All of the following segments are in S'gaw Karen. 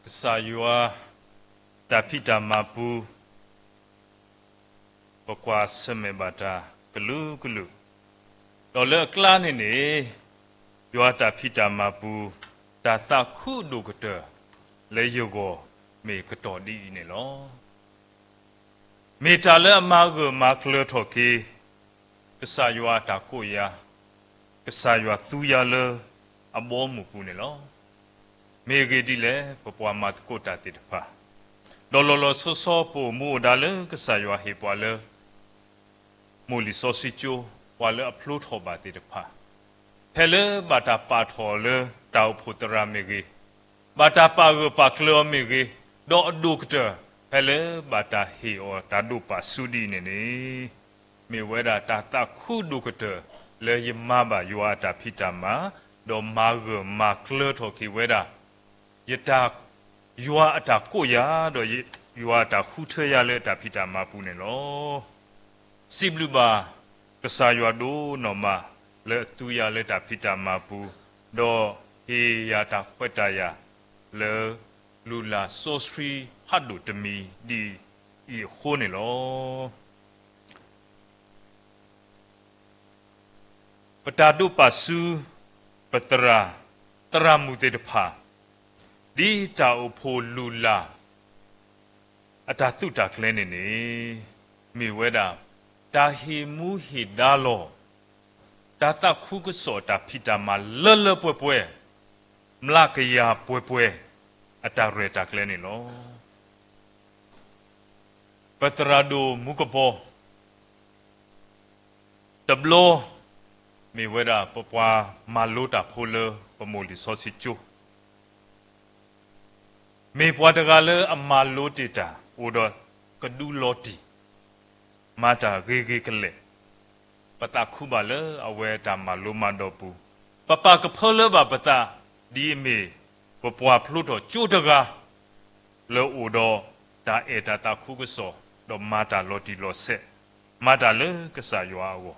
ကစၢ်ယွၤ တၢ်ဖံးတၢ်မၤပူၤ ပကွၢ်ဆၢၣ်မဲာ်ဘၣ်တၢ်ကလုာ်ကလုာ်, ဒီးလၢအကျါန့ၣ်န့ၣ်, ယွၤတၢ်ဖံးတၢ်မၤပူၤ တၢ်သးခုဒိၣ်ကတၢၢ်လၢယဂီၢ် မ့ၢ်ကတီၢ်ဒ်အံၤန့ၣ်လီၤ. မ့ၢ်တၢ်လၢအမၤဂၢၢ်မၤကျၢၤထီၣ်က့ၤ ကစၢ်ယွၤအတၢ်ကိးယၤ, ကစၢ်ယွၤသူယၤလၢအဘီအမုၢ်ပူၤန့ၣ်လီၤ. မ့ၢ်အဂ့ၢ်ဒ်လဲၣ်, ပပှၤမၤသကိးတၢ်သ့ၣ်တဖၣ်, ဒီးလီၤလီၤဆီဆီပအိၣ်မူအိၣ်ဒါလၢကစၢ်ယွၤဟ့ၣ်ပှၤလၢ မိၢ်လံာ်စီဆှံကၠိ, ပှၤလၢအဖျိထီၣ်ဘၣ်သ့ၣ်တဖၣ်, ဖဲလၢဘၣ်တၢ်ပာ်ထီၣ်အီၤလၢတၢ်အိၣ်ဖှိၣ်သရၣ်မ့ၢ်ဂ့ၤ, ဘၣ်တၢ်ပာ်ဂၢၢ်ပာ်ကျၢၤအီၤမ့ၢ်ဂ့ၤ, ဒီးအဒိၣ်ကတၢၢ် ဖဲလၢဘၣ်တၢ်ဟ့ၣ်အီၤတၢ်ဒိးပာ်ဆူဒ်အံၤန့ၣ်န့ၣ်, မ့ၢ်ဝဲဒၣ်တၢ်သးခုဒိၣ်ကတၢၢ်လၢယမၤဘၣ်ယွၤအတၢ်ဖံးတၢ်မၤ, ဒီးမၤဂၢၢ်မၤကျၢၤထီၣ်က့ၤဝဲဒၣ် ယတၢ်, ယွၤအတၢ်ကိးယၤ, ဒီးယွၤအတၢ်ဃုထၢယၤလၢတၢ်ဖံးတၢ်မၤပူၤန့ၣ်လီၤ. စံးဘျုးဘၣ်ကစၢ်ယွၤဒိၣ်နီၢ်မး လၢအသူယၤလၢတၢ်ဖံးတၢ်မၤပူၤ, ဒီးဟ့ၣ်ယၤတၢ်ခွဲးတၢ်ယာ်လၢ လုၢ်လၢ်စီဆှံဖးဒိၣ်တမံၤဒ်အံၤအဃိန့ၣ်လီၤ. ပတၢ်ဒိးပာ်ဆူ ပသရၣ်, သရၣ်မုၣ်သ့ၣ်တဖၣ်, ဒ်တၢ်အိၣ်ဖှိၣ်လုၢ်လၢ် အတၢ်သုးတၢ်ကျဲၤန့ၣ်န့ၣ်, မ့ၢ်ဝဲဒၣ် တၢ်ဟ့ၣ်မူဟ့ၣ်ဒါလီၤ တၢ်သးခုကစီၣ်တၢ်ဖံးတၢ်မၤလၢလၢပှဲၤပှဲၤ, မျးကယၤပှဲၤပှဲၤ အတၢ်ရဲၣ်တၢ်ကျဲၤန့ၣ်လီၤ. ပသရၣ်ဒိၣ်မူကပီၤ တဘျီ မ့ၢ်ဝဲဒၣ်ပပှၤမၤလိတၢ်ဖိလၢပမိၢ်လံာ်စီဆှံကၠိ, မ့ၢ်ပှၤတဂၤလၢအမၤလိတ့ၢ်တၢ် အိၣ်ဒီးကဒုလီၤတံၢ်, မၤတၢ်ဂ့ၤဂ့ၤကလဲာ်, ပသးခုဘၣ်လၢအဝဲအတၢ်မၤလိမၤဒိးပူၤ, ပပာ်ကဖၢလၢဘၣ်ပသး ဒ်အမ့ၢ်ပပှၤဖျိထီၣ်ကၠိတဂၤ လၢအိၣ်ဒီးတၢ်အဲၣ်တၢ်သးခုကစီၣ် ဒီးမၤတၢ်လီၤတံၢ်လီၤဆဲး, မၤတၢ်လၢကစၢ်ယွၤအဂီၢ်,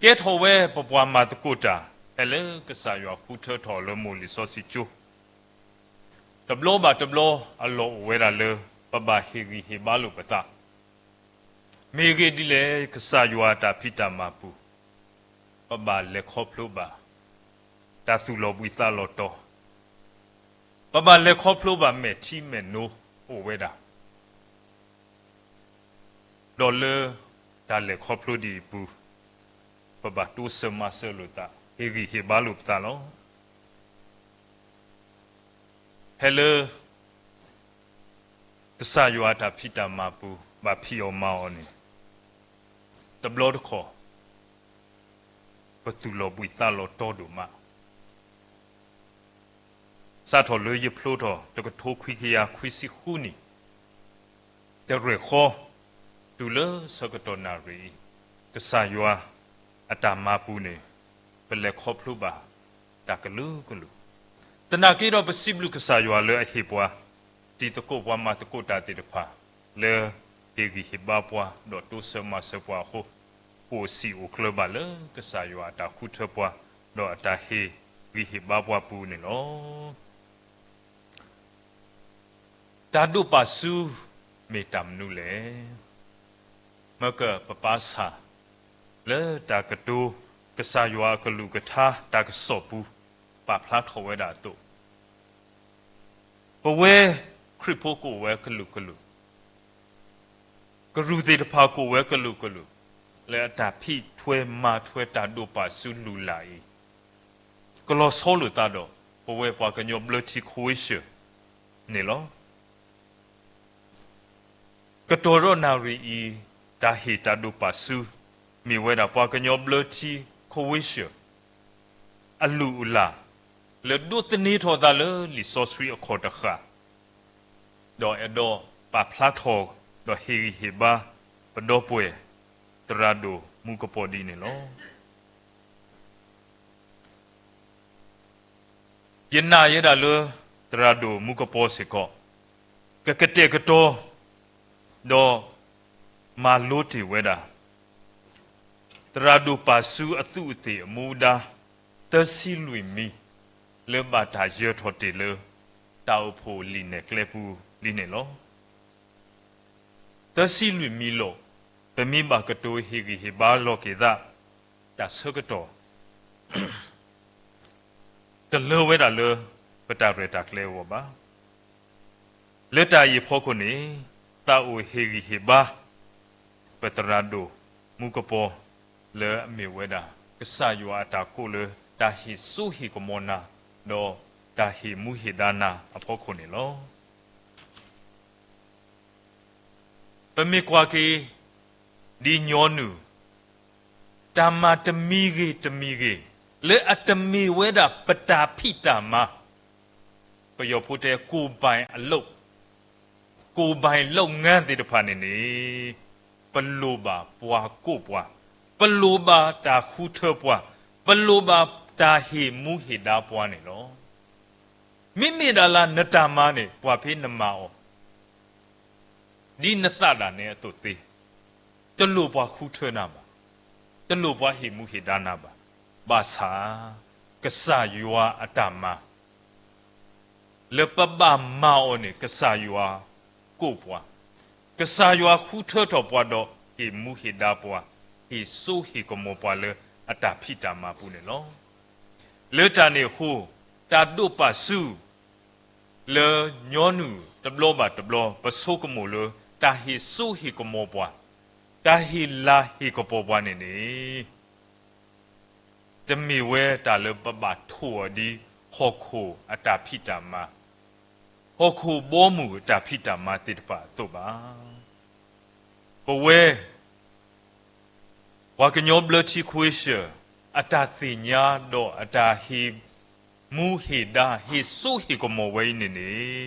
ကဲထီၣ်ဝဲပပှၤမၤသကိးတၢ် ဖဲလၢကစၢ်ယွၤဃုထၢထီၣ်လၢမိၢ်လံာ်စီဆှံကၠိ, တဘျီဘၣ်တဘျီအလီၢ်အိၣ်ဝဲဒၣ်လၢ ပဘၣ်ဟ့ၣ်ဂံၢ်ဟ့ၣ်ဘါလိာ်ပသး, မ့ၢ်ဂ့ၢ်ဒ်လဲၣ် ကစၢ်ယွၤအတၢ်ဖံးတၢ်မၤပူၤ, ပဘၣ်လဲၤခီဖျိဘၣ် တၢ်သူၣ်လီၤဘှံးသးလီၤတီၤ, ပဘၣ်လဲၤခီဖျိဘၣ်မဲာ်ထံမဲာ်နိအိၣ်ဝဲဒၣ်, ဒီးလၢတၢ်လဲၤခီဖျိဒ်အံၤအပူၤ, ပဘၣ်တိစၢၤမၤစၢၤလိာ်သး ဟ့ၣ်ဂံၢ်ဟ့ၣ်ဘါလိာ်ပသးလီၤ. ဖဲလၢ ကစၢ်ယွၤအတၢ်ဖံးတၢ်မၤပူၤ ဘၣ်ဖံးအီၣ်မၤအီၣ်န့ၣ်, တဘျီတခီၣ် ပသူၣ်လီၤဘှံးသးလီၤတီၤဒိၣ်မး, စးထီၣ်လၢယဖျိထီၣ်တကထိခွံကယၤခွံဆံဃုနံၣ်, တရဲၣ်ဃီ, တုၤလၢဆၢကတီၢ်နၣ်ရံၣ်အံၤ, ကစၢ်ယွၤအတၢ်မၤပူၤန့ၣ်, ပလဲၤခီဖျိဘၣ်တၢ်ကလုာ်ကလုာ်, သနာ်က့ဒီးပစံးဘျုးကစၢ်ယွၤလၢအဟ့ၣ်ပှၤ တံၤသကိးပှၤမၤသကိးတၢ်သ့ၣ်တဖၣ် လၢဟ့ၣ်ဂံၢ်ဟ့ၣ်ဘါပှၤ ဒီးတိစၢၤမၤစၢၤပှၤအဃိ, ပအိၣ်စံၣ်အိၣ်ကျၢၤဘၣ်လၢကစၢ်ယွၤအတၢ်ဃုထၢပှၤ, ဒီးအတၢ်ဟ့ၣ်ဂံၢ်ဟ့ၣ်ဘါပှၤပူၤန့ၣ်လီၤ. တၢ်ဒိးပာ်ဆူမ့ၢ်တၢ်မနုၤလဲၣ်. မ့ၢ်ကပပာ်ဆၣ်လၢတၢ်ကတိၤ ကစၢ်ယွၤအကလုၢ်ကထါတၢ်ကစီၣ်ပူၤ ပာ်ဖျါထီၣ်ဝဲဒၣ်အသိး, ပဝဲခရံာ်ဖိကအိၣ်ဝဲကလုာ်ကလုာ်, ကရူၢ်သ့ၣ်တဖၣ်ကအိၣ်ဝဲကလုာ်ကလုာ်, လၢအတၢ်ဖံးထွဲမၤထွဲတၢ်ဒိးပာ်ဆူလုၢ်လၢ်အံၤ, ကလီၤဆီလိာ်သးဒီး ပဝဲပှၤကညီဘျၢထံ Croatia န့ၣ်လီၤ. ကတီၢ်ဒီးနၣ်ရံၣ်အံၤ တၢ်ဟ့ၣ်တၢ်ဒိးပာ်ဆူ မ့ၢ်ဝဲဒၣ်ပှၤကညီဘျၢထံ Croatia အလုၢ်အလၢ် လၢဒိးသန့ၤထီၣ်သးလၢလံာ်စီဆှံအခီၣ်တဃၣ်, ဒီးအဲၣ်ဒိးပာ်ဖျါထီၣ် ဒီးဟ့ၣ်ဂံၢ်ဟ့ၣ်ဘါ ပဒီပုၢ်ဝဲၢ် သရၣ်ဒိၣ်မူကပီၤဒ်န့ၣ်လီၤ. ယနာ်ယဲဒၣ်လၢ သရၣ်ဒိၣ်မူကပီၤစ့ၢ်ကီး ကကတဲာ်ကတီၤ ဒီးမၤလိတ့ၢ်ဝဲဒၣ် သရၣ်ဒိၣ်ပာ်ဆူအသူးအသ့ၣ်အမူဒါ သၢဆံလွံၢ်မံၤ လၢဘၣ်တၢ်ယၢၤထီၣ်တ့ၢ်လၢ တၢ်အိၣ်ဖှိၣ်လံာ်နဲၣ်ကျဲပူၤလံန့ၣ်လီၤ. သၢဆံလွံၢ်မံၤလိာ်, ပမ့ၢ်ဘၣ်ကတိၤဟ့ၣ်ဂံၢ်ဟ့ၣ်ဘါလီၤက့ၤသး တၢ်ဆၢကတီၢ် တလၢဝဲဒၣ်လၢ ပတၢ်ရဲၣ်တၢ်ကျဲၤအဂီၢ်ဘၣ်. လၢတၢ်အံၤအဖီခိၣ်န့ၣ် သးအိၣ်ဟ့ၣ်ဂံၢ်ဟ့ၣ်ဘါ ပသရၣ်ဒိၣ်မူကပီၤ လၢအမ့ၢ်ဝဲဒၣ် ကစၢ်ယွၤအတၢ်ကိးလၢ တၢ်ဟ့ၣ်စိဟ့ၣ်ကမီၤနၤ ဒီးတၢ်ဟ့ၣ်မူဟ့ၣ်ဒါနၤအဖီခိၣ်န့ၣ်လီၤ. ပမ့ၢ်ကွၢ်က့ၤ ဒ်ညီနုၢ် တၢ်မၤတမံၤဂ့ၤတမံၤဂ့ၤ လၢအတမ့ၢ်ဝဲဒၣ်ပတၢ်ဖံးတၢ်မၤ ပယီၤဖိတဲ ကိုယ်ပိုင်အလုပ်, ကိုယ်ပိုင်လုပ်ငန်း သ့ၣ်တဖၣ်န့ၣ်န့ၣ် ပလိၣ်ဘၣ်ပှၤကိးပှၤ, ပလိၣ်ဘၣ်တၢ်ဃုထၢပှၤ, ပလိၣ်ဘၣ်တၢ်ဟ့ၣ်မူဟ့ၣ်ဒါပှၤန့ၣ်လီၤ. မ့မ့ၢ်ဒၣ်လၢနတၢ်မၤန့ၣ် ပှၤဖဲနမၤအီၤ ဒ်နသးဒၣ်နဲအသိးသ့, တလိၣ်ပှၤဃုထၢနၤဘၣ်, တလိၣ်ပှၤဟ့ၣ်မူဟ့ၣ်ဒါနၤဘၣ်. ဘၣ်ဆၣ် ကစၢ်ယွၤအတၢ်မၤ လၢပဘၣ်မၤအီၤန့ၣ် ကစၢ်ယွၤကိးပှၤ, ကစၢ်ယွၤဃုထၢထီၣ်ပှၤဒီး ဟ့ၣ်မူဟ့ၣ်ဒါပှၤ, ဟ့ၣ်စိဟ့ၣ်ကမီၤပှၤလၢအတၢ်ဖံးတၢ်မၤပူၤန့ၣ်လီၤ. လၢတၢ်န့ၣ်အဃိ တၢ်ဒိးပာ်ဆူၣ် လၢညီနုၢ်တဘျီဘၣ်တဘျီ ပဆိကမိၣ်လၢ တၢ်ဟ့ၣ်စိဟ့ၣ်ကမီၤပှၤ, တၢ်ဟ့ၣ်လၤဟ့ၣ်ကပီၤပှၤန့ၣ်န့ၣ် တမ့ၢ်ဝဲတၢ်လၢပဘၣ်ထိၣ်အီၤဒ် ဟီၣ်ခိၣ်အတၢ်ဖံးတၢ်မၤ, ဟီၣ်ခိၣ်ဘီမုၢ်အတၢ်ဖံးတၢ်မၤသ့ၣ်တဖၣ်အသိးဘၣ်. ပဝဲ ပှၤကညီဘျၢထံခွ့ဆၢၣ် အတၢ်သ့ၣ်ညါဒီးအတၢ်ဟ့ၣ်မူဟ့ၣ်ဒါ ဟ့ၣ်စိဟ့ၣ်ကမီၤဝဲအံၤန့ၣ်န့ၣ်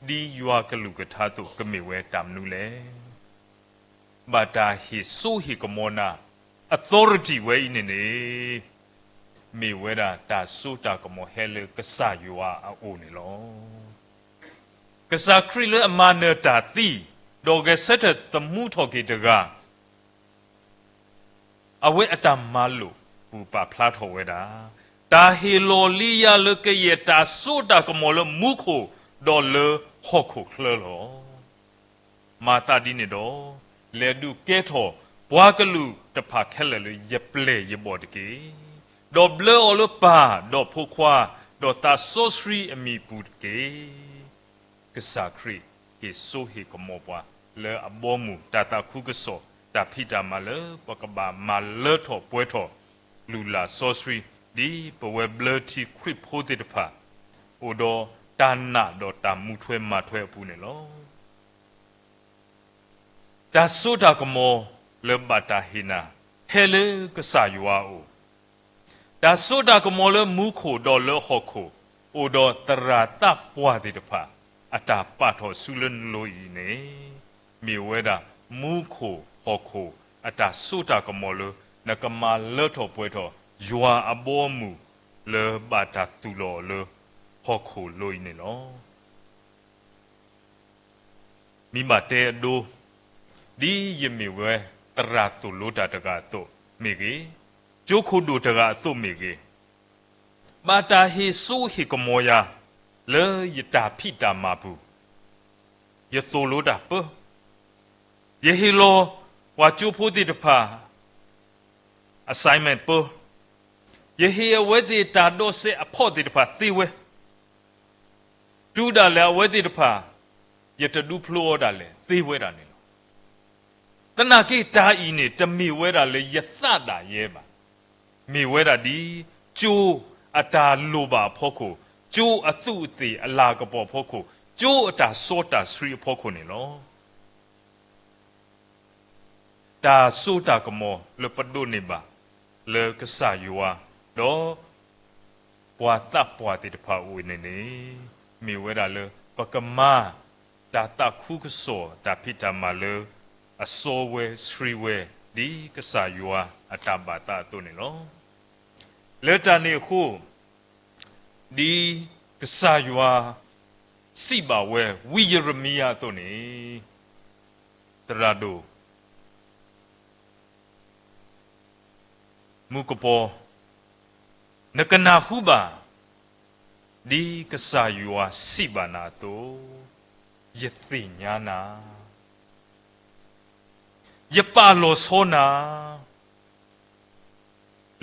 ဒ်ယွၤကလုၢ်ကထါအသိး ကမ့ၢ်ဝဲတၢ်မနုၤလဲၣ်. ဘၣ်တၢ်ဟ့ၣ်စိဟ့ၣ်ကမီၤနၤ authority ဝဲအံၤန့ၣ်န့ၣ် မ့ၢ်ဝဲဒၣ်တၢ်စိတၢ်ကမီၤဟဲလၢကစၢ်ယွၤအအိၣ်န့ၣ်လီၤ. ကစၢ်ခရံာ်လၢအမၤနၢၤတၢ်သံ ဒီးဂဲၤဆၢထၢၣ်သမူထီၣ်က့ၤတဂၤ အဝဲအတၢ်မၤလိာ်ပူၤပာ်ဖျါထီၣ်ဝဲဒၣ် တၢ်ဟ့ၣ်လီၤလံယၤလၢကယဲၢ်တၢ်စိတၢ်ကမီၤလၢမူခိၣ်ဒီးလၢဟီၣ်ခိၣ်ချၢလီၤ. မၤသးဒ်န့ၣ်ဒီး လဲၤဒုးကဲထီၣ်ပှၤကလုာ်တဖၣ်ခဲလၢာ်လၢယပျဲၢ်ယဘီၣ်တက့ၢ်. ဒီးဘျၢအီၤလၢပၢ်, ဒီးဖိခွါ, ဒီးသးစီဆှံအမံၤပူၤတက့ၢ်. ကစၢ်ခရံာ်ဟ့ၣ်စိဟ့ၣ်ကမီၤပှၤ လၢအဘီအမုၢ်တၢ်သးခုကစီၣ် တၢ်ဖံးတၢ်မၤလၢပကဘၣ်မၤလၢထီၣ်ပှဲၤထီၣ် လုၢ်လၢ်စီဆှံ ဒ်ပဝဲဘျၢထံခရံာ်ဖိသ့ၣ်တဖၣ် အိၣ်ဒီးတၢ်နာ်ဒီးတၢ်မူထွဲမၤထွဲအပူၤန့ၣ်လီၤ. တၢ်စိတၢ်ကမီၤလၢဘၣ်တၢ်ဟ့ၣ်နၤ ဟဲလၢကစၢ်ယွၤအအိၣ်, တၢ်စိတၢ်ကမီၤလၢမူခိၣ်ဒီးလၢဟီၣ်ခိၣ် အိၣ်ဒီးသရၣ်သးပှၢ်သ့ၣ်တဖၣ် အတၢ်ပာ်ထီၣ်ဆူလၢနလိၤအံၤန့ၣ် မ့ၢ်ဝဲဒၣ်မူခိၣ်ဟီၣ်ခိၣ်အတၢ်စိတၢ်ကမီၤလၢ နကမၤလၢထီၣ်ပှဲၤထီၣ် ယွၤအဘီအမုၢ်လၢဘၣ်တၢ်သူၣ်လီၤအီၤလၢဟီၣ်ခိၣ်လိၤအံၤန့ၣ်လီၤ. မ့ၢ်ဘၣ်တဲအဒိ, ဒ်ယမ့ၢ်ဝဲသရၣ်သိၣ်လိတၢ်တဂၤအသိးမ့ၢ်ဂ့ၤ, ကၠိခိၣ်ဒိၣ်တဂၤအသိးမ့ၢ်ဂ့ၤ, ဘၣ်တၢ်ဟ့ၣ်စိဟ့ၣ်ကမီၤယၤ လၢယတၢ်ဖံးတၢ်မၤပူၤ, ယသိၣ်လိတၢ်ပၢ, ယဟ့ၣ်လီၤပှၤကၠိဖိသ့ၣ်တဖၣ် assignment ပၢ, ယဟ့ၣ်အဝဲသ့ၣ်တၢ်ဒိးစဲးအဖီၣ်သ့ၣ်တဖၣ်သ့ဝဲ, တုၤဒၣ်လဲာ်အဝဲသ့ၣ်တဖၣ် ယတဒုးဖျိအီၤဒၣ်လဲာ်သ့ဝဲဒၣ်န့ၣ်လီၤ. သနာ်က့တၢ်အံၤန့ၣ် တမ့ၢ်ဝဲဒၣ်လၢယသးဒၣ်ယဲဘၣ်. မ့ၢ်ဝဲဒၣ်ဒ် ကၠိအတၢ်လိၣ်ဘၣ်အဖီခိၣ်, ကၠိအသူးအသ့ၣ်အလၤကပီၤအဖီခိၣ်, ကၠိအတၢ်စီတၢ်ဆှံအဖီခိၣ်န့ၣ်လီၤ. တၢ်စိတၢ်ကမီၤလၢပဒိးန့ၢ်ဘၣ် လၢကစၢ်ယွၤ ဒီးပှၤသးပှၢ်သ့ၣ်တဖၣ်အအိၣ်န့ၣ်န့ၣ် မ့ၢ်ဝဲဒၣ်လၢပကမၤတၢ်သးခုကစီၣ် တၢ်ဖံးတၢ်မၤလၢ အစီဝဲဆှံဝဲ ဒ်ကစၢ်ယွၤအတၢ်ဘၣ်သးအသိးန့ၣ်လီၤ. လၢတၢ်န့ၣ်အဃိ ဒ်ကစၢ်ယွၤစံးဘၣ်ဝဲ ဝံယံးရမံယၤအသိးန့ၣ်, သရၣ်ဒိၣ် မူကပီၤ, နကနၢ်ဟူဘၣ် ဒ်ကစၢ်ယွၤစံးဘၣ်နၤအသိး, ယသ့ၣ်ညါနၤ, ယပာ်လီၤဆီနၤ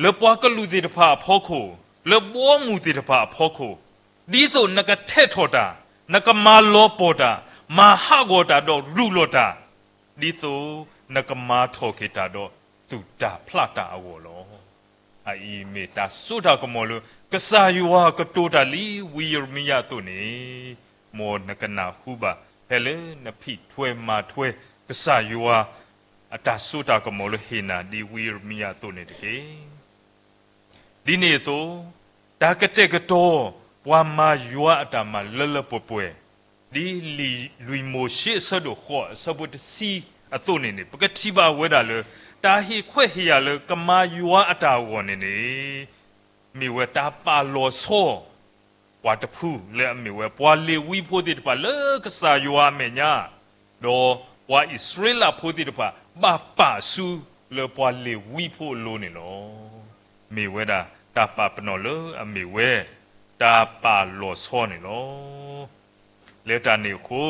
လၢပှၤကလုာ်သ့ၣ်တဖၣ်အဖီခိၣ်, လၢဘီမုၢ်သ့ၣ်တဖၣ်အဖီခိၣ်, ဒ်သိးနကထဲးထီၣ်တၢ်, နကမၤလီၤပှီၢ်တၢ်, မၤဟးဂီၤတၢ်ဒီးရူးလီၤတၢ်, ဒ်သိးနကမၤထီၣ်က့ၤတၢ်ဒီးသူၣ်တၢ်ဖျးတၢ်အဂီၢ်လီၤ. အအံၤမ့ၢ်တၢ်စိတၢ်ကမီၤလၢ ကစၢ်ယွၤကတိၤတၢ်လံဝံယံးရမံယၤအသိးန့ၣ်, မ်နကနၢ်ဟူဘၣ် ဖဲလၢနဖံးထွဲမၤထွဲ ကစၢ်ယွၤ အတၢ်စိတၢ်ကမီၤလၢဟ့ၣ်နၤ ဒ်ဝံယံးရမံယၤအသိးန့ၣ်တက့ၢ်. ဒ်န့ၣ်အသိး, တၢ်ကတဲာ်ကတီၤ ပှၤမၤယွၤအတၢ်မၤလၢလၢပှဲၤပှဲၤ, ဒ်လံာ်လွံၢ်မိၤၡ့အဆၢဒိၣ်ဃိးအဆၢဖိတဆံအသိးန့ၣ်န့ၣ် ပကထံၣ်ဘၣ်ဝဲဒၣ်လၢ တၢ်ဟ့ၣ်ခွဲးဟ့ၣ်ယာ်လၢကမၤယွၤအတၢ်အဂီၢ်န့ၣ်န့ၣ် မ့ၢ်ဝဲတၢ်ပာ်လီၤဆီ ပှၤတဖုလၢအမ့ၢ်ဝဲ ပှၤလ့ၤဝံဖိသ့ၣ်တဖၣ်လၢကစၢ်ယွၤအမဲာ်ညါ, ဒီးပှၤအံၣ်စရ့လးဖိသ့ၣ်တဖၣ် ဘၣ်ပာ်ဆူလၢပှၤလ့ၤဝံဖိအလိၤန့ၣ်လီၤ. မ့ၢ်ဝဲဒၣ်တၢ်ပာ်ပနီၣ်လၢအမ့ၢ်ဝဲ တၢ်ပာ်လီၤဆီန့ၣ်လီၤ. လၢတၢ်န့ၣ်အဃိ,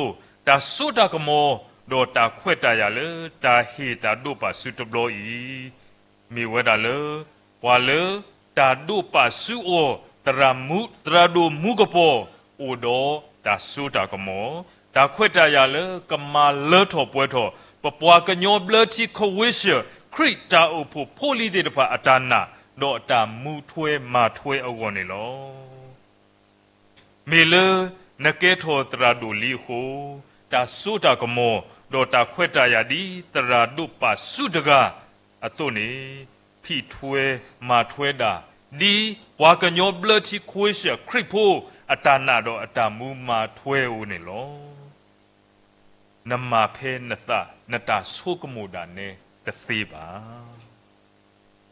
တၢ်စိတၢ်ကမီၤ ဒီးတၢ်ခွဲးတၢ်ယာ်လၢတၢ်ဟ့ၣ်တၢ်ဒိးပာ်ဆူတဘျီအံၤ မ့ၢ်ဝဲဒၣ်လၢ ပှၤလၢတၢ်ဒိးပာ်ဆူအီၤ သရၣ်မူ, သရၣ်ဒိၣ်မူကပီၤ အိၣ်ဒီးတၢ်စိတၢ်ကမီၤ, တၢ်ခွဲးတၢ်ယာ်လၢကမၤလၢထီၣ်ပှဲၤထီၣ် ပပှၤကညီဘျၢထံ ခဝ့ၡၢၣ် ခရံာ်တၢ်အိၣ်ဖှိၣ်ဖိလံၤသ့ၣ်တဖၣ်အတၢ်နာ် ဒီးအတၢ်မူထွဲမၤထွဲအဂီၢ်န့ၣ်လီၤ. မ့ၢ်လၢနကဲထီၣ်သရၣ်ဒိၣ်လံအဃိ, တၢ်စိတၢ်ကမီၤ ဒီးတၢ်ခွဲးတၢ်ယာ်ဒ်သရၣ်ဒိးပာ်ဆူတဂၤအသိးန့ၣ်, ဖံးထွဲမၤထွဲဒၣ် ဒ်ပှၤကညီဘျၢထံ ခဝ့ၡၢၣ် ခရံာ်ဖိအတၢ်နာ်ဒီးအတၢ်မူမၤထွဲအအိၣ်န့ၣ်လီၤ. နမၤဖဲနသး နတၢ်ဆိကမိၣ်ဒၣ်နဲတသ့ဘၣ်.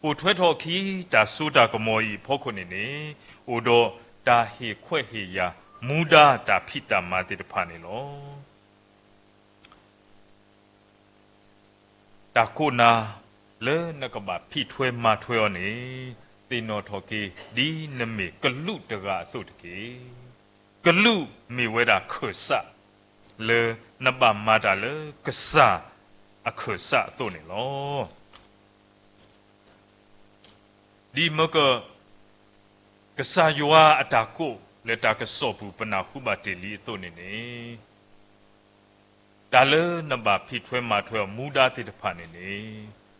ပိာ်ထွဲထီၣ်အခံ တၢ်စိတၢ်ကမီၤအံၤအဖီခိၣ်န့ၣ်န့ၣ်, အိၣ်ဒီးတၢ်ဟ့ၣ်ခွဲးဟ့ၣ်ယာ် မူဒါတၢ်ဖံးတၢ်မၤသ့ၣ်တဖၣ်န့ၣ်လီၤ. တၢ်ကိးနၤ လၢနကဘၣ်ဖံးထွဲမၤထွဲအီၤန့ၣ်, သ့ၣ်နီၣ်ထီၣ်က့ၤ ဒ်နမ့ၢ်ကလူးတဂၤအသိးတက့ၢ်. ကလူးမ့ၢ်ဝဲဒၣ်ခၢၣ်စး လၢနဘၣ်မၤတၢ်လၢကစၢ်အခၢၣ်စးအသိးန့ၣ်လီၤ. ဒ်မၢက ကစၢ်ယွၤအတၢ်ကိးလၢတၢ်ကစီၣ်ပူၤ ပနၢ်ဟူဘၣ်တ့ၢ်လံအသိးန့ၣ်န့ၣ်, တၢ်လၢနဘၣ်ဖံးထွဲမၤထွဲအီၤမူဒါသ့ၣ်တဖၣ်န့ၣ်န့ၣ်,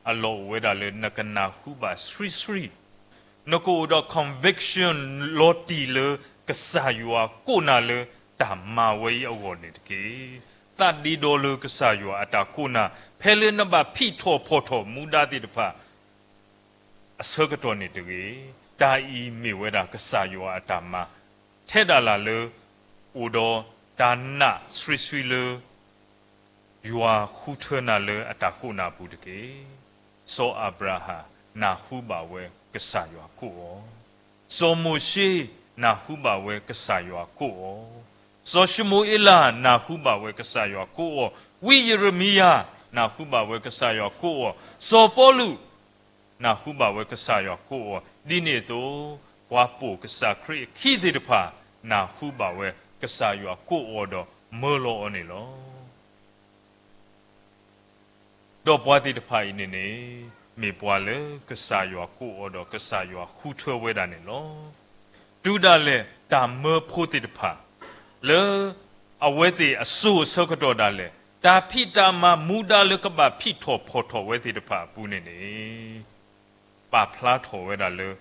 အလီၢ်အိၣ်ဝဲဒၣ်လၢနကနၢ်ဟူဘၣ်ဆှံဆှံ, နကအိၣ်ဒီး conviction လီၤတံၢ်လၢကစၢ်ယွၤကိးနၤလၢတၢ်မၤဝဲအံၤအဂီၢ်န့ၣ်တက့ၢ်. သးဒ့ဒီလၢကစၢ်ယွၤအတၢ်ကိးနၤ ဖဲလၢနဘၣ်ဖံးထီၣ်ဖီၣ်ထီၣ်မူဒါသ့ၣ်တဖၣ် အဆၢကတီၢ်န့ၣ်တဂ့ၤ. တၢ်အံၤမ့ၢ်ဝဲဒၣ်ကစၢ်ယွၤအတၢ်မၤ, ထဲဒၣ်လၢ အိၣ်ဒီးတၢ်နာ်ဆှံဆှံလၢ ယွၤဃုထၢနၤလၢအတၢ်ကိးနၤအပူၤတက့ၢ်. စီၤအၤဘြၤဟၣ် နၢ်ဟူဘၣ်ဝဲကစၢ်ယွၤကိးအီၤ, စီၤမိၤၡ့ နၢ်ဟူဘၣ်ဝဲကစၢ်ယွၤကိးအီၤ, စီၤၡမူၤအ့လး နၢ်ဟူဘၣ်ဝဲကစၢ်ယွၤကိးအီၤ, ဝံယံးရမံယၤ နၢ်ဟူဘၣ်ဝဲကစၢ်ယွၤကိးအီၤ, စီၤပီလူး နၢ်ဟူဘၣ်ဝဲကစၢ်ယွၤကိးအီၤ, ဒ်န့ၣ်အသိး ပှၤပိာ်ကစၢ်ခရံာ်အခံသ့ၣ်တဖၣ် နၢ်ဟူဘၣ်ဝဲကစၢ်ယွၤကိးအီၤဒီးမၢလီၤအီၤန့ၣ်လီၤ. ဒီးပှၤသ့ၣ်တဖၣ်အံၤန့ၣ်န့ၣ်, မ့ၢ်ပှၤလၢကစၢ်ယွၤကိးအီၤဒီးကစၢ်ယွၤဃုထၢဝဲဒၣ်န့ၣ်လီၤ. တုၤဒၣ်လဲာ်တၢ်မၢဖိသ့ၣ်တဖၣ် လၢအဝဲသ့ၣ်အစိၤအဆၢကတီၢ်ဒၣ်လဲာ်, တၢ်ဖံးတၢ်မၤမူဒါလၢကဘၣ်ဖံးထီၣ်ဖီၣ်ထီၣ်ဝဲသ့ၣ်တဖၣ်အပူၤန့ၣ်န့ၣ် ပာ်ဖျါထီၣ်ဝဲဒၣ်လၢ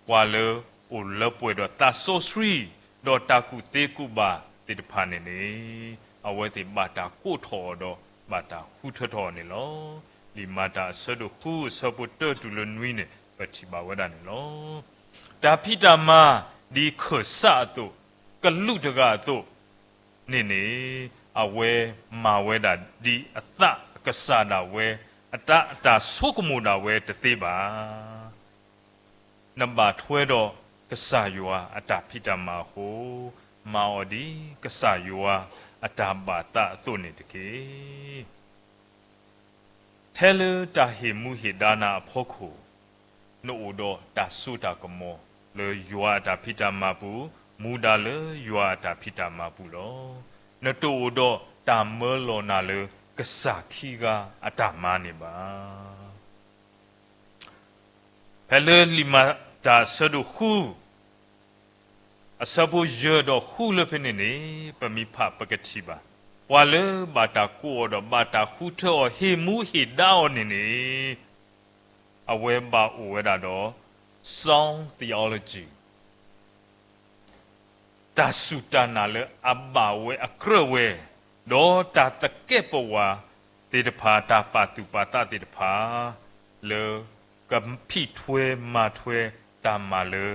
ပှၤလၢအိၣ်လၢပှဲၤဒီးသးစီဆှံ ဒီးတၢ်ကူၣ်သ့ကူၣ်ဘၣ်သ့ၣ်တဖၣ်န့ၣ်န့ၣ်, အဝဲသ့ၣ်ဘၣ်တၢ်ကိးထီၣ်အီၤဒီး ဘၣ်တၢ်ဃုထၢထီၣ်အီၤန့ၣ်လီၤ. လံာ်မၤတၢ်အဆၢဒိၣ်ဃုအဆၢဖိတၢတုၤလၢနွံန့ၣ် ပထံၣ်ဘၣ်ဝဲဒၣ်န့ၣ်လီၤ. တၢ်ဖံးတၢ်မၤ ဒ်ခၢၣ်စးအသိး, ကလူးတဂၤအသိး န့ၣ်န့ၣ်, အဝဲမၤဝဲဒၣ်ဒ်အသးအကစၢ်ဒၣ်ဝဲ, အတၢ်, အတၢ်ဆိကမိၣ်ဒၣ်ဝဲတသ့ဘၣ်. နဘၣ်ထွဲဒီးကစၢ်ယွၤအတၢ်ဖံးတၢ်မၤအဃိ, မၤအီၤဒ်ကစၢ်ယွၤအတၢ်ဘၣ်သးအသိးန့ၣ်တက့ၢ်. ထဲလၢတၢ်ဟ့ၣ်မူဟ့ၣ်ဒါနၤအဖီခိၣ်, နအိၣ်ဒီးတၢ်စိတၢ်ကမီၤလၢယွၤအတၢ်ဖံးတၢ်မၤပူၤ, နကဘၣ်အိၣ်ဒီးမူဒါလၢယွၤအတၢ်ဖံးတၢ်မၤပူၤလီၤ. နတအိၣ်ဒီးတၢ်မၢလီၤနၤလၢကစၢ်ခံဂၤအတၢ်မၤန့ၣ်ဘၣ်. ဖဲလၢလံာ်မၤတၢ်အဆၢဒိၣ်ဃု အဆၢဖိယဲၢ်ဒီးဃုလၢဖဲန့ၣ်န့ၣ် ပမ့ၢ်ဖးပကထံၣ်ဘၣ်, ပှၤလၢဘၣ်တၢ်ကိးအီၤဒီးဘၣ်တၢ်ဃုထၢအီၤ ဟ့ၣ်မူဟ့ၣ်ဒါအီၤန့ၣ်န့ၣ် အဝဲဘၣ်အိၣ်ဝဲဒၣ်ဒီး sound theology တၢ်စူၢ်တၢ်နာ်လၢအဘၣ်ဝဲအကြၢးဝဲ, ဒီးတၢ်သကဲးပဝးသ့ၣ်တဖၣ် တၢ်ပာ်သူၣ်ပာ်သးသ့ၣ်တဖၣ် လၢကဖံးထွဲမၤထွဲတၢ်မၤလၢ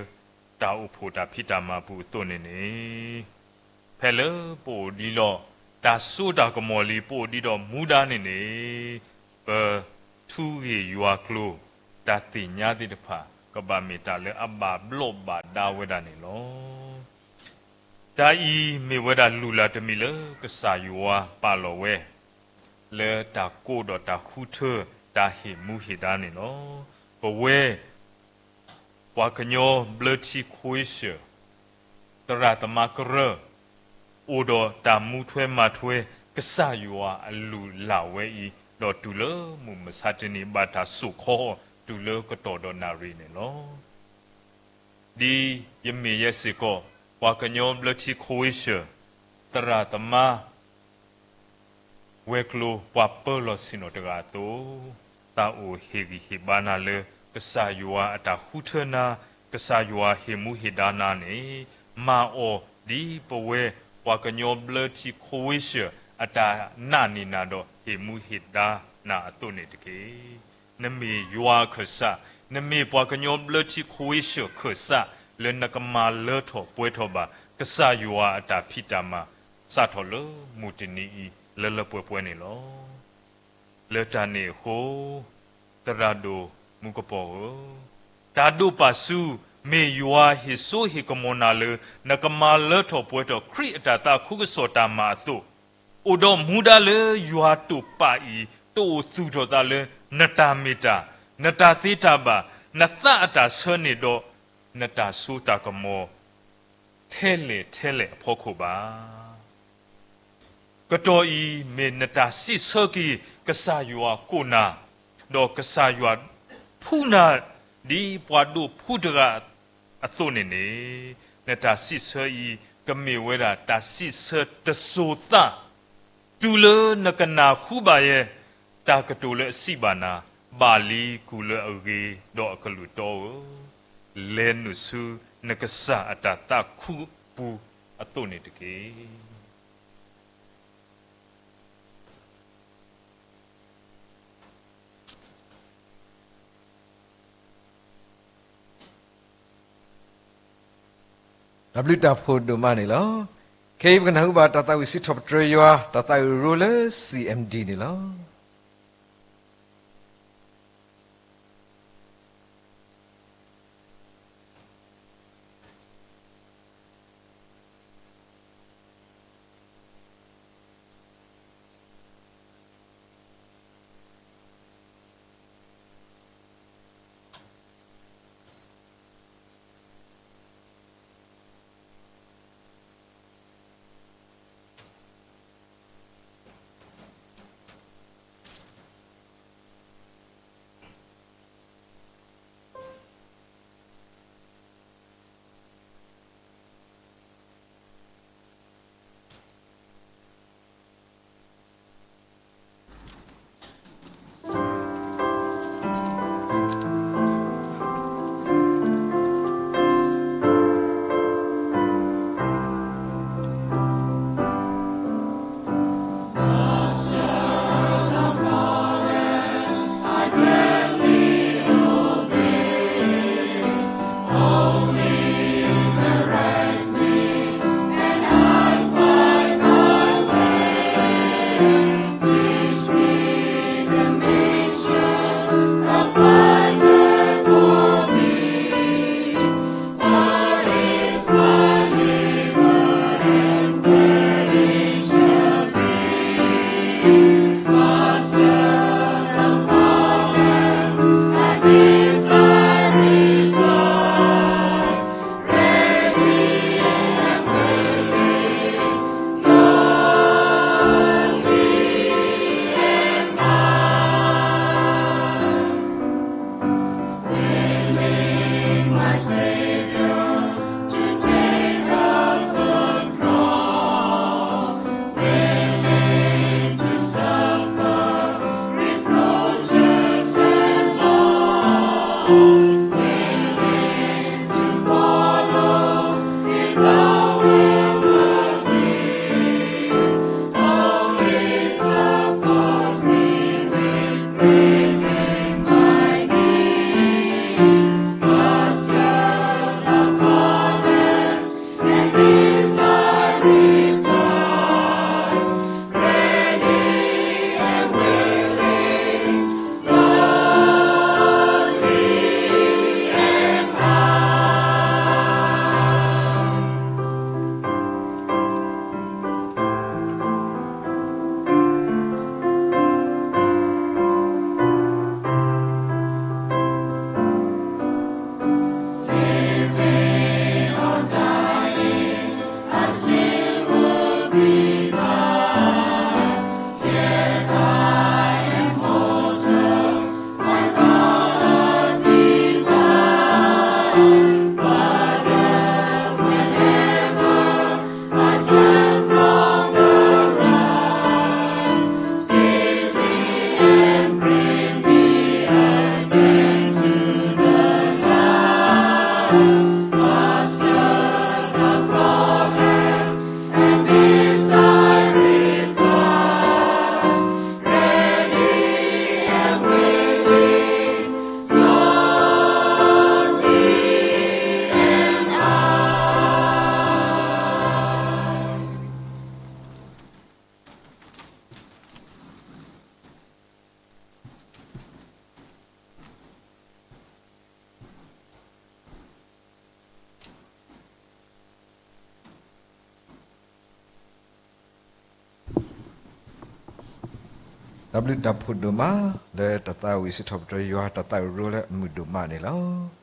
တၢ်အိၣ်ဖှိၣ်တၢ်ဖံးတၢ်မၤပူၤအသိးန့ၣ်န့ၣ် ဖဲလၢပအိၣ်ဒံးလီၤ တၢ်စိတၢ်ကမီၤလံ ပအိၣ်ဒံးဒီးမူဒါန့ၣ်န့ၣ် ပထူဂ့ၢ်ယွၤကျိၤ တၢ်သ့ၣ်ညါသ့ၣ်တဖၣ် ကဘၣ်မ့ၢ်တၢ်လၢအဘၣ်ဘျီးဘၣ်ဒါဝဲဒၣ်န့ၣ်လီၤ. တၢ်အံၤမ့ၢ်ဝဲဒၣ်လုၢ်လၢ်တမံၤလၢကစၢ်ယွၤပာ်လီၤဝဲ လၢတၢ်ကိးဒီးတၢ်ဃုထၢ တၢ်ဟ့ၣ်မူဟ့ၣ်ဒါန့ၣ်လီၤ. ပဝဲ ပှၤကညီဘျၢထံ ခွ့ၡၢၣ် သရၣ်သမါကရၢ အိၣ်ဒီးတၢ်မူထွဲမၤထွဲ ကစၢ်ယွၤအလုၢ်လၢ်ဝဲအံၤ ဒီးတုၤလၢမုၢ်မဆါတနံၤ ဘၣ်တၢ်စိာ်ခီအီၤ တုၤလၢကတီၢ်ဒီးနၣ်ရံၣ်န့ၣ်လီၤ. ဒ်ယမ့ၢ်ယဲစ့ၢ်ကီး ပှၤကညီဘျၢထံ ခွ့ၡၢၣ် သရၣ်သမါ ဝဲၤကျိၤပှၤပၢလီၤဆ့ၣ်နီၤတဂၤအသိး, သးအိၣ်ဟ့ၣ်ဂံၢ်ဟ့ၣ်ဘါနၤလၢ ကစၢ်ယွၤအတၢ်ဃုထၢနၤ, ကစၢ်ယွၤဟ့ၣ်မူဟ့ၣ်ဒါနၤန့ၣ်, မၤအီၤဒ်ပဝဲ ပှၤကညီဘျၢထံ ခွ့ၡၢၣ် အတၢ်နာ်န့ၢ်နၤဒီးဟ့ၣ်မူဟ့ၣ်ဒါနၤအသိးန့ၣ်တက့ၢ်. နမ့ၢ်ယွၤအခၢၣ်စး, နမ့ၢ်ပှၤကညီဘျၢထံ ခွ့ၡၢၣ်အခၢၣ်စး လၢနကမၤလၢထီၣ်ပှဲၤထီၣ်ဘၣ် ကစၢ်ယွၤအတၢ်ဖံးတၢ်မၤ စးထီၣ်လၢမုၢ်တနံၤအံၤ လၢလၢပှဲၤပှဲၤန့ၣ်လီၤ. လၢတၢ်န့ၣ်အဃိ, သရၣ်ဒိၣ်မူကပီၤဧၢ, တၢ်ဒိးပာ်ဆူ မ့ၢ်ယွၤဟ့ၣ်စိဟ့ၣ်ကမီၤနၤလၢ နကမၤလၢထီၣ်ပှဲၤထီၣ်ခရံာ်အတၢ်သးခုကစီၣ်တၢ်မၤအသိး, အိၣ်ဒီးမူဒါလၢယွၤတိာ်ပာ်အံၤ တအိၣ်သူၣ်ထီၣ်သးလၢ နတၢ်မ့ၢ်တၢ်, နတၢ်သ့တၢ်ဘၣ်, နသးအတၢ်ဆၢန့ၣ်ဒီး နတၢ်စိတၢ်ကမီၤ ထဲလဲၣ်ထဲလဲၣ်အဖီခိၣ်ဘၣ်. ကတီၢ်အံၤမ့ၢ်နတၢ်စံးဆၢက့ၤ ကစၢ်ယွၤကိးနၤ, ဒီးကစၢ်ယွၤဖှူနၤ ဒ်ပှၤဒိးဖှူတဂၤအသိးန့ၣ်န့ၣ်, နတၢ်စံးဆၢအံၤ ကမ့ၢ်ဝဲဒၣ်တၢ်စံးဆၢတစိၤသး တုၤလၢနကနၢ်ဟူဘၣ်ယဲ တၢ်ကတိၤလၢအစံးဘၣ်နၤ, ဘၣ်လံကူၣ်လၢအဂ့ၤဒီးအကလုၢ်တီဧၢ, လဲၤနုာ်ဆူနကစၢ်အတၢ်သးခုပူၤအသိးန့ၣ်တက့ၢ်. တၢ်ဘျုးတၢ်ဖှိၣ်ဒိၣ်မးန့ၣ်လီၤ. ခဲအံၤပကနၢ်ဟူဘၣ်တၢ်သးဝံၣ်စံးထီၣ်ပတြၢၤယွၤ တၢ်သးဝံၣ်ရိလၢ C M D န့ၣ်လီၤ. တၢ်ဘျုးတၢ်ဖှိၣ်ဒိၣ်မး လၢတၢ်သးဝံၣ်စံးထီၣ်ပတြၢၤယွၤ တၢ်သးဝံၣ်ရိလၢအမုာ်ဒိၣ်မးန့ၣ်လီၤ.